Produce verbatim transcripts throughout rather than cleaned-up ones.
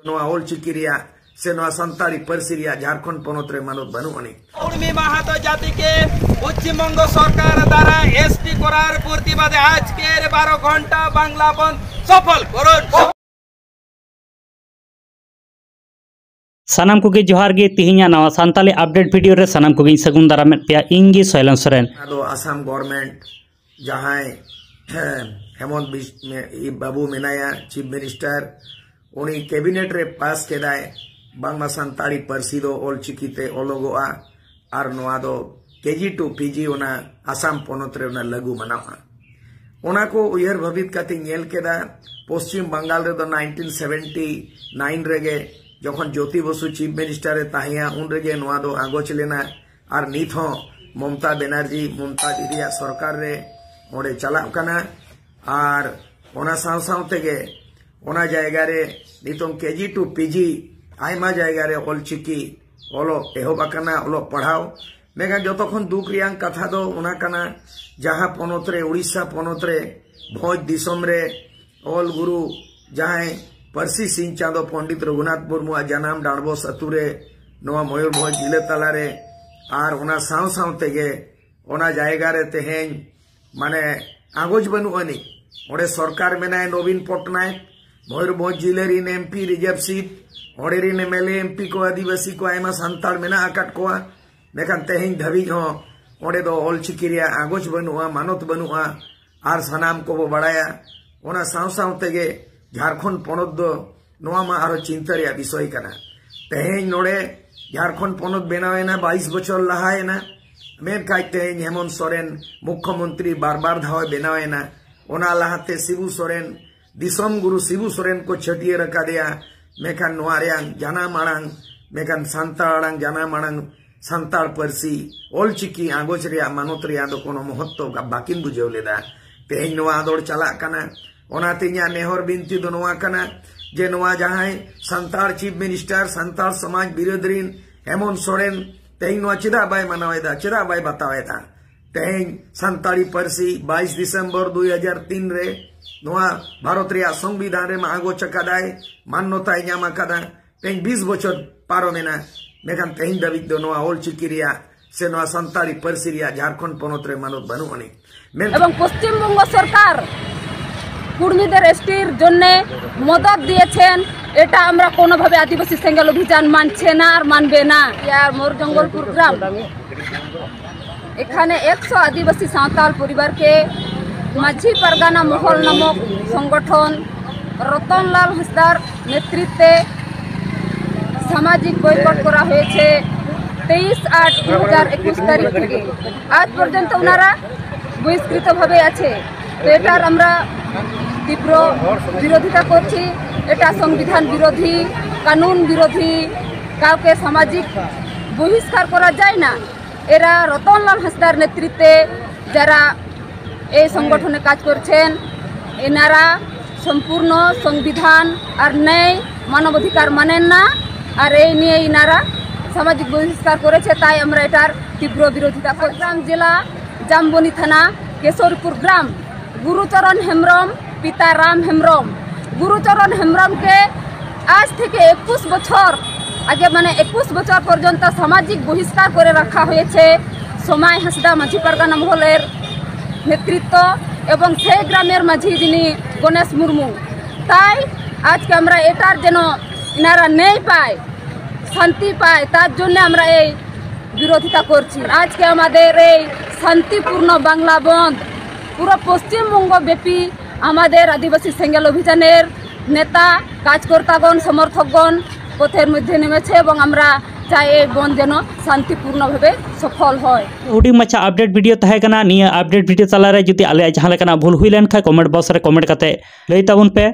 ᱱᱚᱣᱟ ᱚᱞᱪᱤᱠᱤ ᱨᱮᱭᱟᱜ ᱥᱮ ᱱᱚᱣᱟ ᱥᱟᱱᱛᱟᱲᱤ ᱯᱟᱹᱨᱥᱤ ᱨᱮᱭᱟᱜ ᱡᱷᱟᱲᱠᱷᱚᱸᱰ ᱯᱚᱱᱚᱛ ᱨᱮ ᱢᱟᱱᱚᱛ ᱵᱟᱹᱱᱩᱜ ᱟᱹᱱᱤᱡ᱾ উর্মি মাহাতো জাতিকে পশ্চিমবঙ্গ সরকার দ্বারা এসটি করার প্রতিবাদে আজকের বারো ঘন্টা বাংলা বন্ধ সফল করুন। ᱥᱟᱱᱟᱢ ᱠᱚᱜᱮ ᱡᱚᱦᱟᱨ ᱜᱮ᱾ ᱛᱮᱦᱮᱧᱟᱜ ᱱᱟᱣᱟ ᱥᱟᱱᱛᱟᱞᱤ ᱟᱯᱰᱮᱴ ᱵᱷᱤᱰᱤᱭᱳ ᱨᱮ ᱥᱟᱱᱟᱢ ᱠᱚᱜᱮᱧ ᱥᱟᱹᱜᱩᱱ ᱫᱟᱨᱟᱢᱮᱫ ᱯᱮᱭᱟ᱾ ᱤᱧ ᱜᱮ ᱥᱚᱭᱞᱚᱱ ᱥᱚᱨᱮᱱ᱾ ᱟᱫᱚ ᱟᱥᱟᱢ ᱜᱚᱨᱢᱮᱱᱴ ᱡᱟᱦᱟᱸᱭ ᱦᱮᱢᱚᱱᱛ ᱵᱤᱥ- ᱢᱮ- ᱵᱟᱹᱵᱩ ᱢᱮᱱᱟᱭᱟ, ᱪᱤᱯ ᱢᱤᱱᱤᱥᱴᱟᱨ, ᱩᱱᱤ ᱠᱮᱵᱤᱱᱮᱴ ᱨᱮ ᱯᱟᱥ ᱠᱮᱫᱟᱭ ᱵᱟᱝᱢᱟ ᱥᱟᱱᱛᱟᱲᱤ ᱯᱟᱹᱨᱥᱤ ᱫᱚ ᱚᱞᱪᱤᱠᱤ ᱛᱮ ᱚᱞᱚᱜᱚᱜᱼᱟ ᱟᱨ ᱱᱚᱣᱟ ᱫᱚ ᱠᱮᱡᱤ ᱴᱩ ᱯᱤᱡᱤ ᱚᱱᱟ ᱟᱥᱟᱢ ᱯᱚᱱᱚᱛ ᱨᱮ ᱚᱱᱟ ᱞᱟᱹᱜᱩ ᱢᱟᱱᱟᱣᱟ᱾ ᱚᱱᱟ ᱠᱚ ᱩᱭᱦᱟᱹᱨ ᱵᱷᱟᱹᱵᱤᱛ ᱠᱟᱛᱮ ᱧᱮᱞ ᱠᱮᱫᱟ, ᱯᱚᱥᱪᱤᱢ ᱵᱟᱝᱜᱟᱞ ᱨᱮᱫᱚ ᱱᱟᱭᱤᱱᱴᱤᱱ ᱥᱮᱵᱷᱮᱱᱴᱤ ᱱᱟᱭᱤᱱ ᱨᱮᱜᱮ ᱡᱚᱠᱷᱚᱱ ᱡᱳᱛᱤ ᱵᱚᱥᱩ ᱪᱤᱯ ᱢᱤᱱᱤᱥᱴᱟᱨ ᱮ ᱛᱟᱦᱮᱸᱭᱟ, ᱩᱱ ᱨᱮᱜᱮ ᱱᱚᱣᱟ ᱫᱚ ᱟᱸᱜᱚᱪ ᱞᱮᱱᱟ ᱟᱨ ᱱᱤᱛ ᱦᱚᱸ ᱢᱚᱢᱛᱟ ᱵᱮᱱᱟᱨᱡᱤ, ᱢᱚᱢᱛᱟ ᱫᱤᱫᱤᱭᱟᱜ ᱥᱚᱨᱠᱟᱨ ᱨᱮ ᱚᱸᱰᱮ ᱪᱟᱞᱟᱜ ᱠᱟᱱᱟ᱾ ᱟᱨ ᱚᱱᱟ ᱥᱟᱶ ᱥᱟᱶ ᱛᱮᱜᱮ ᱚᱱᱟ ᱡᱟᱭᱜᱟ ᱨᱮ ᱱᱤᱛᱚᱝ ᱠᱮᱡᱤ ᱴᱩ ᱯᱤᱡᱤ ᱟᱭᱢᱟ ᱡᱟᱭᱜᱟ ᱨᱮ ᱚᱞᱪᱤᱠᱤ ᱚᱞᱚᱜ ᱮᱦᱚᱵ ᱟᱠᱟᱱᱟ, ᱚᱞᱚᱜ ᱯᱟᱲᱦᱟᱣ᱾ ᱢᱮᱱᱠᱷᱟᱱ ᱡᱚᱛᱚ ᱠᱷᱚᱱ ᱫᱩᱠ ᱨᱮᱭᱟᱜ ᱠᱟᱛᱷᱟ ᱫᱚ ᱚᱱᱟ ᱠᱟᱱᱟ, ᱡᱟᱦᱟᱸ ᱯᱚᱱᱚᱛ ᱨᱮ, ᱩᱲᱤᱥᱥᱟ ᱯᱚᱱᱚᱛ ᱨᱮ, ᱵᱷᱚᱸᱡᱽ ᱫᱤᱥᱚᱢ ᱨᱮ ᱚᱞ ᱜᱩᱨᱩ ᱡᱟᱦᱟᱸᱭ ᱯᱟᱹᱨᱥᱤ ᱥᱤᱧ ᱪᱟᱸᱫᱚ ᱯᱚᱱᱰᱤᱛ ᱨᱚᱜᱷᱩᱱᱟᱛᱷ ᱢᱩᱨᱢᱩᱣᱟᱜ ᱡᱟᱱᱟᱢ ᱰᱟᱸᱰᱵᱚᱥ ᱟᱹᱛᱩ ᱨᱮ, ᱱᱚᱣᱟ ᱢᱚᱭᱩᱨᱵᱷᱚᱸᱡᱽ ᱡᱤᱞᱟᱹ ᱛᱟᱞᱟᱨᱮ, ᱟᱨ ᱚᱱᱟ ᱥᱟᱶ ᱥᱟᱶ ᱛᱮᱜᱮ ᱚᱱᱟ ᱡᱟᱭᱜᱟ ᱨᱮ ᱛᱮᱦᱮᱧ ᱢᱟᱱᱮ ᱟᱸᱜᱚᱪ ᱵᱟᱹᱱᱩᱜ ᱟᱹᱱᱤᱡ᱾ ᱚᱸᱰᱮ ᱥᱚᱨᱠᱟᱨ ᱢᱮᱱᱟᱭ ᱱᱚᱵᱤᱱ ᱯᱚᱴᱱᱟᱭᱮᱠ, ᱢᱚᱭᱩᱨᱵᱷᱚᱸᱡᱽ ᱡᱤᱞᱟᱹ ᱨᱤᱱ ᱮᱢᱯᱤ ᱨᱤᱡᱟᱨᱵᱷ ᱥᱤᱴ, ᱚᱸᱰᱮ ᱨᱤᱱ ᱮᱢᱮᱞᱮ ᱮᱢᱯᱤ ᱠᱚ, ᱟᱹᱫᱤᱵᱟᱹᱥᱤ ᱠᱚ, ᱟᱭᱢᱟ ᱥᱟᱱᱛᱟᱲ ᱢᱮᱱᱟᱜ ᱟᱠᱟᱫ ᱠᱚᱣᱟ᱾ ᱢᱮᱱᱠᱷᱟᱱ ᱛᱮᱦᱮᱧ ᱫᱷᱟᱹᱵᱤᱡ ᱦᱚᱸ ᱚᱸᱰᱮ ᱫᱚ ᱚᱞᱪᱤᱠᱤ ᱨᱮᱭᱟᱜ ᱟᱸᱜᱚᱪ ᱵᱟᱹᱱᱩᱜᱼᱟ, ᱢᱟᱱᱚᱛ ᱵᱟᱹᱱᱩᱜᱼᱟ᱾ ᱟᱨ ᱥᱟᱱᱟᱢ ᱠᱚᱵᱚ ᱵᱟᱲᱟᱭᱟ, ᱚᱱᱟ ᱥᱟᱶ ᱥᱟᱶ ᱛᱮᱜᱮ ᱡᱷᱟᱲᱠᱷᱚᱸᱰ ᱯᱚᱱᱚᱛ ᱫᱚ ᱱᱚᱣᱟ ᱢᱟ ᱟᱨᱦᱚᱸ ᱪᱤᱱᱛᱟᱹ ᱨᱮᱭᱟᱜ ᱵᱤᱥᱚᱭ ᱠᱟᱱᱟ᱾ ᱛᱮᱦᱮᱧ ᱱᱚᱰᱮ ᱡᱷᱟᱲᱠᱷᱚᱸᱰ ᱯᱚᱱᱚᱛ ᱵᱮᱱᱟᱣᱮᱱᱟ, ᱵᱟᱭᱤᱥ ᱵᱚᱪᱷᱚᱨ ᱞᱟᱦᱟᱭᱮᱱᱟ, ᱢᱮᱱᱠᱷᱟᱱ ᱛᱮᱦᱮᱧ ᱦᱮᱢᱚᱱᱛ ᱥᱚᱨᱮᱱ ᱢᱩᱠᱠᱷᱚᱢᱚᱱᱛᱨᱤ ᱵᱟᱨ ᱵᱟᱨ ᱫᱷᱟᱣᱮ ᱵᱮᱱᱟᱣᱮᱱᱟ᱾ ᱚᱱᱟ ᱞᱟᱦᱟᱛᱮ ᱥᱤᱵᱩ ᱥᱚᱨᱮᱱ, ᱫᱤᱥᱚᱢ ᱜᱩᱨᱩ ᱥᱤᱵᱩ ᱥᱚᱨᱮᱱ ᱠᱚ ᱪᱷᱟᱹᱴᱭᱟᱹᱨ ᱟᱠᱟᱫᱮᱭᱟ, ᱢᱮᱱᱠᱷᱟᱱ ᱱᱚᱣᱟ ᱨᱮᱭᱟᱝ ᱡᱟᱱᱟᱢ ᱟᱲᱟᱝ, ᱢᱮᱱᱠᱷᱟᱱ ᱥᱟᱱᱛᱟᱲ ᱟᱲᱟᱝ ᱡᱟᱱᱟᱢ ᱟᱲᱟᱝ, ᱥᱟᱱᱛᱟᱲ ᱯᱟᱹᱨᱥᱤ, ᱚᱞᱪᱤᱠᱤ ᱟᱸᱜᱚᱪ ᱨᱮᱭᱟᱜ ᱢᱟᱱᱚᱛ ᱨᱮᱭᱟᱜ ᱫᱚ ᱠᱳᱱᱳ ᱢᱚᱦᱚᱛᱛᱚ ᱵᱟᱹᱠᱤᱱ ᱵᱩᱡᱷᱟᱹᱣ ᱞᱮᱫᱟ᱾ ᱛᱮᱦᱮᱧ ᱱᱚᱣᱟ ᱟᱸᱫᱳᱲ ᱪᱟᱞᱟᱜ ᱠᱟᱱᱟ᱾ ᱚᱱᱟᱛᱮ ᱤᱧᱟᱹᱜ ᱱᱮᱦᱚᱨ ᱵᱤᱱᱛᱤ ᱫᱚ ᱱᱚᱣᱟ ᱠᱟᱱᱟ ᱡᱮ ᱱᱚᱣᱟ ᱡᱟᱦᱟᱸᱭ ᱥᱟᱱᱛᱟᱲ ᱪᱤᱯ ᱢᱤᱱᱤᱥᱴᱟᱨ, ᱥᱟᱱᱛᱟᱲ ᱥᱚᱢᱟᱡᱽ ᱵᱤᱨᱳᱫᱷ ᱨᱤᱱ ᱦᱮᱢᱚᱱᱛ ᱥᱚᱨᱮᱱ, ᱛᱮᱦᱮᱧ ᱱᱚᱣᱟ ᱪᱮᱫᱟᱜ ᱵᱟᱭ ᱢᱟᱱᱟᱣ ᱮᱫᱟ, ᱪᱮᱫᱟᱜ ᱵᱟᱭ ᱵᱟᱛᱟᱣ ᱮᱫᱟ? ᱛᱮᱦᱮᱧ ᱥᱟᱱᱛᱟᱲᱤ ᱯᱟᱹᱨᱥᱤ ᱵᱟᱭᱤᱥ ᱰᱤᱥᱮᱢᱵᱚᱨ ᱫᱩᱭ ᱦᱟᱡᱟᱨ ᱛᱤᱱ ᱨᱮ ᱱᱚᱣᱟ ᱵᱷᱟᱨᱚᱛ ᱨᱮᱭᱟᱜ ᱥᱚᱝᱵᱤᱫᱷᱟᱱ ᱨᱮᱢᱟ ᱟᱸᱜᱚᱪ ᱟᱠᱟᱫᱟᱭ, ᱢᱟᱱᱱᱚᱛᱟᱭ ᱧᱟᱢ ᱟᱠᱟᱫᱟ᱾ ᱛᱮᱦᱮᱧ ᱵᱤᱥ ᱵᱚᱪᱷᱚᱨ ᱯᱟᱨᱚᱢᱮᱱᱟ, ᱢᱮᱱᱠᱷᱟᱱ ᱛᱮᱦᱮᱧ ᱫᱷᱟᱹᱵᱤᱡ ᱫᱚ ᱱᱚᱣᱟ ᱚᱞᱪᱤᱠᱤ ᱨᱮᱭᱟᱜ ᱥᱮ ᱱᱚᱣᱟ ᱥᱟᱱᱛᱟᱲᱤ ᱯᱟᱹᱨᱥᱤ ᱨᱮᱭᱟᱜ ᱡᱷᱟᱲᱠᱷᱚᱸᱰ ᱯᱚᱱᱚᱛ ᱨᱮ ᱢᱟᱱᱚᱛ ᱵᱟᱹᱱᱩᱜ ᱟᱹᱱᱤᱡ᱾ ᱢᱮᱱᱠᱷᱟᱱ এবং পশ্চিমবঙ্গ সরকার কুর্মীদের এসটির জন্য মদত দিয়েছেন, এটা আমরা কোনোভাবে আদিবাসী সেঙ্গেল অভিযান মানছে না আর মানবে না। ইয়ার মোর জঙ্গলপুর গ্রাম, এখানে একশো আদিবাসী সাঁওতাল পরিবারকে মাঝি পারগানা মহল নামক সংগঠন রতনলাল হাঁসদার নেতৃত্বে সামাজিক বয়কট করা হয়েছে তেইশ আট দু হাজার একুশ তারিখ থেকে। আজ পর্যন্ত ওনারা বহিষ্কৃতভাবে আছে। তো এটার আমরা তীব্র বিরোধিতা করছি। এটা সংবিধান বিরোধী, কানুন বিরোধী। কাউকে সামাজিক বহিষ্কার করা যায় না। এরা রতনলাল হাঁসদার নেতৃত্বে যারা এই সংগঠনে কাজ করছেন, এনারা সম্পূর্ণ সংবিধান আর ন্যায় মানবাধিকার মানেন না। আর এই নিয়ে এনারা সামাজিক বহিষ্কার করেছে, তাই আমরা এটার তীব্র বিরোধিতা করছি। ঝাড়গ্রাম জেলা, জামবনি থানা, কেশরপুর গ্রাম, গুরুচরণ হেমব্রম, পিতা রাম হেমব্রম। গুরুচরণ হেমব্রমকে আজ থেকে একুশ বছর আগে, মানে একুশ বছর পর্যন্ত সামাজিক বহিষ্কার করে রাখা হয়েছে সোমাই হাঁসদা মাঝি পারগানা মহলের নেতৃত্ব এবং সেই গ্রামের মাঝি যিনি গণেশ মুর্মু। তাই আজকে আমরা এটার যেন এনারা ন্যায় পায়, শান্তি পায়, তার জন্য আমরা এই বিরোধিতা করছি। আজকে আমাদের এই শান্তিপূর্ণ বাংলা বন্ধ পুরো পশ্চিমবঙ্গ ব্যাপী আমাদের আদিবাসী সেঙ্গেল অভিযানের নেতা, কার্যকর্তাগণ, সমর্থকগণ পথের মধ্যে নেমেছে এবং আমরা চাই এই বন্ধ যেন শান্তিপূর্ণভাবে সফল হয়। ᱦᱩᱰᱤᱧ ᱢᱟᱪᱷᱟ ᱟᱯᱰᱮᱴ ᱵᱷᱤᱰᱤᱭᱳ ᱛᱟᱦᱮᱸ ᱠᱟᱱᱟ᱾ ᱱᱤᱭᱟᱹ ᱟᱯᱰᱮᱴ ᱵᱷᱤᱰᱤᱭᱳ ᱛᱟᱞᱟᱨᱮ ᱡᱩᱫᱤ ᱟᱞᱮᱭᱟᱜ ᱡᱟᱦᱟᱸ ᱞᱮᱠᱟᱱᱟᱜ ᱵᱷᱩᱞ ᱦᱩᱭ ᱞᱮᱱᱠᱷᱟᱱ ᱠᱚᱢᱮᱱᱴ ᱵᱚᱠᱥ ᱨᱮ ᱠᱚᱢᱮᱱᱴ ᱠᱟᱛᱮ ᱞᱟᱹᱭ ᱛᱟᱵᱚᱱ ᱯᱮ᱾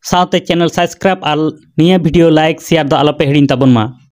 ᱥᱟᱶᱛᱮ ᱪᱮᱱᱮᱞ ᱥᱟᱵᱥᱠᱨᱟᱭᱤᱵ ᱟᱨ ᱱᱤᱭᱟᱹ ᱵᱷᱤᱰᱤᱭᱳ ᱞᱟᱭᱤᱠ ᱥᱮᱭᱟᱨ ᱫᱚ ᱟᱞᱚᱯᱮ ᱦᱤᱲᱤᱧ ᱛᱟᱵᱚᱱ ᱢᱟ᱾